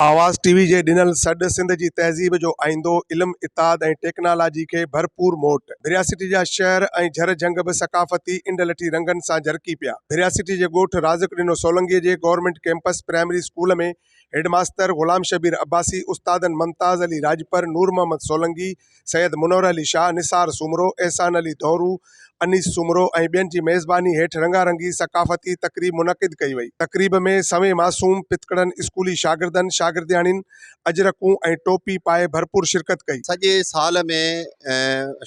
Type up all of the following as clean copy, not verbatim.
آواز ٽي وي جي ڏنل سڏ سنڌ جي تهذيب جو آئيندو، علم، اتحاد ۽ ٽيڪنالاجي کي ڀرپور موٽ. ڀريا سٽي جا شهر ۽ جھر جھنگ به ثقافتي انڊلٺي رنگن سان جرڪي پيا. ڀريا سٽي جي ڳوٺ رازق ڏنو سولنگي جي government campus primary school ۾ head master Ghulam Shabbir Abbasi, استادن ممتاز علي راڄپر، نور محمد سولنگي، سيد منور علي شاهه، نثار سومرو، احسان علي دورو، انيس سومرو ۽ ٻين جي ميزباني هيٺ رنگا رنگي ثقافتي تقريب منعقد ڪئي وئي. تقريب ۾ سوين معصوم پتڪڙن اسڪولي شاگردن، شاگردياڻين اجرڪون ۽ ٽوپي پائي ڀرپور شرڪت ڪئي. سڄي سال ۾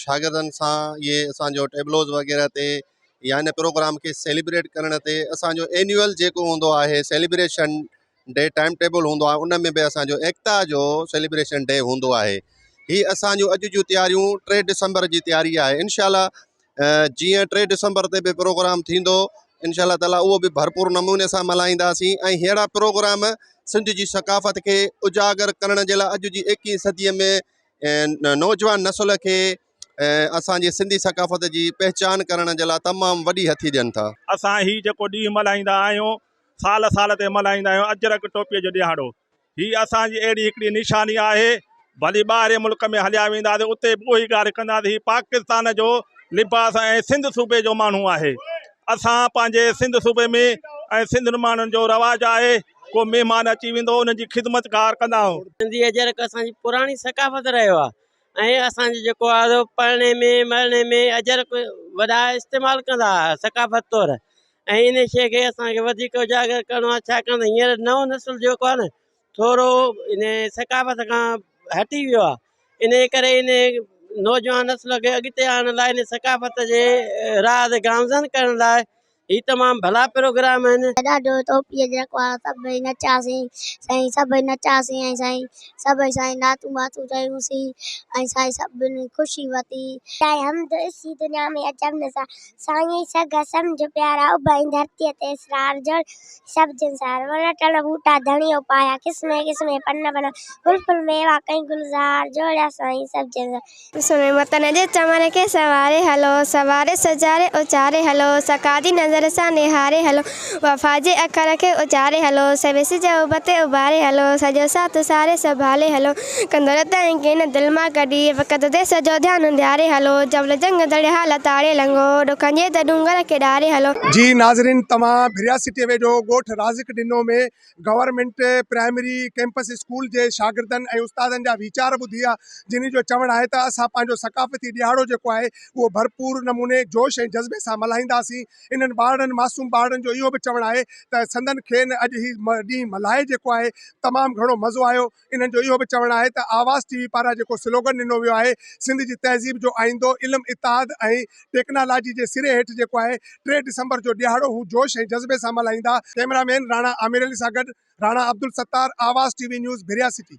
شاگردن سان اهي اسان جو ٽيبلوز وغيره تي يا ان پروگرام کي سيليبريٽ ڪرڻ تي اسان جو اينيول جيڪو هوندو آهي سيليبريشن ڊي ٽائيم ٽيبل هوندو آهي ان ۾ به اسان جو ايڪتا جو سيليبريشن ڊي هوندو آهي هي اسان جون اڄ جون تياريون ٽي ڊسمبر جي تياري آهي انشاء الله جيئن ٽي ڊسمبر تي به پروگرام ٿيندو انشاء الله تعالي اهو به ڀرپور نموني سان ملهائينداسين ۽ ههڙا پروگرام سنڌ جي ثقافت کي اجاگر ڪرڻ جي لاء اڄ جي ايڪيهين صديء ۾ نوجوان نسل کي اسان جي سنڌي ثقافت جي پهچان ڪرڻ جي لاء تمام وڏي هٿي ڏين ٿا. اسان هي جيڪو ڏينهن ملهائيندا آهيون سال سال تي ملهائيندا آهيون اجرڪ ٽوپيء جو ڏهاڙو. هي اسان جي اهڙي هڪڙي نشاني آهي. ڀلي ٻاهرين ملڪ ۾ هليا وينداسين اتي به اهوئي ڳالهه ڪنداسين هي پاڪستان جو لباس ۽ سنڌ صوبي جو ماڻهو آهي. اسان پنهنجي سنڌ صوبي ۾ ۽ سنڌين ماڻهن جو رواج آهي ڪو مهمان اچي ويندو انهن جي خدمتگار ڪندا آهيون. سنڌي اجرڪ اسان جي پراڻي ثقافت رهيو آهي ۽ اسان جو جيڪو آهي سو پڙهڻي ۾ مرڻي ۾ اجرڪ وڏا استعمال ڪندا هئا ثقافت طور ۽ ان شيء کي اسان کي وڌيڪ اجاگر ڪرڻو آهي ڇاڪاڻ ته هينئر نئون نسل جيڪو آهي نه ٿورو ان ثقافت کان هٽي ويو آهي ان ڪري ان نوجوان نسل کي اڳتي آڻڻ لاء ان ثقافت جي راهه تي گامزن ڪرڻ لاء هي تمام ڀلا پروگرام آهن. ڏاڍو ٽوپي اجرڪ وارا سڀئي نچياسين سائين سڀئي نچياسين ۽ سائين سڀئي سائين نعتون باتون چيونسين ۽ سائين سڀني خوشي ورتي. سائين حمد اسي دنيا ۾ عجب نظارا سائين سگهه سمجهه پيارا اڀائين ڌرتيء تي اسرار جڙ سڀ جنسار وڻ ٽڻ ٻوٽا ڌڻي اپايا قسمين قسمين پن بنا گل ڦل ميوا ڪئين گلزار جوڙيا سائين سڀ جنسار. سڻي وطن جي چمن کي سنواري هلو، سنواري سجاري اچاري هلو، سقا جي نظر سان نهاري هلو، وفا جي اکر کي اچاري هلو، سوي سج اڀ تي اڀاري هلو، سڄو ساٿ ساري سنڀالي هلو، ڪندو رت ۽ ڪين دل مان ڪڍي، وقت تي سڄو ڌيان ڌياري هلو، جبل جنگ درياهه لتاڙي لنگهو، ڏکن جي ته ڏونگر کي ڏاري هلو. جي ناظرين توهان ڀريا سٽي ويجهو ڳوٺ Raziq Dino ۾ government primary campus school جي شاگردن ۽ استادن جا ويچار ٻڌي ها جن جو چوڻ آهي ته اسان پنهنجو ثقافتي ڏهاڙو جيڪو آهي اهو ڀرپور نموني جوش ۽ جذبي سان ملهائينداسين انهن ٻارڙن معصوم ٻارڙن جو اهو به چوڻ آهي ته سندن کين اڄ هي ڏينهن ملهائي جيڪو آهي تمام گهڻو مزو آيو انهن جو اهو به چوڻ آهي ته آواز ٽي وي پاران جيڪو سلوگن ڏنو ويو آهي سنڌ جي تهذيب جو آئيندو علم اتحاد ۽ ٽيڪنالاجي جي سري هيٺ جيڪو آهي ٽي ڊسمبر جو ڏهاڙو هو جوش ۽ جذبي سان ملهائيندا. ڪئميرا مين راڻا عامر علي سان گڏ Rana Abdul Sattar, Awaz T V news, Bhiria city.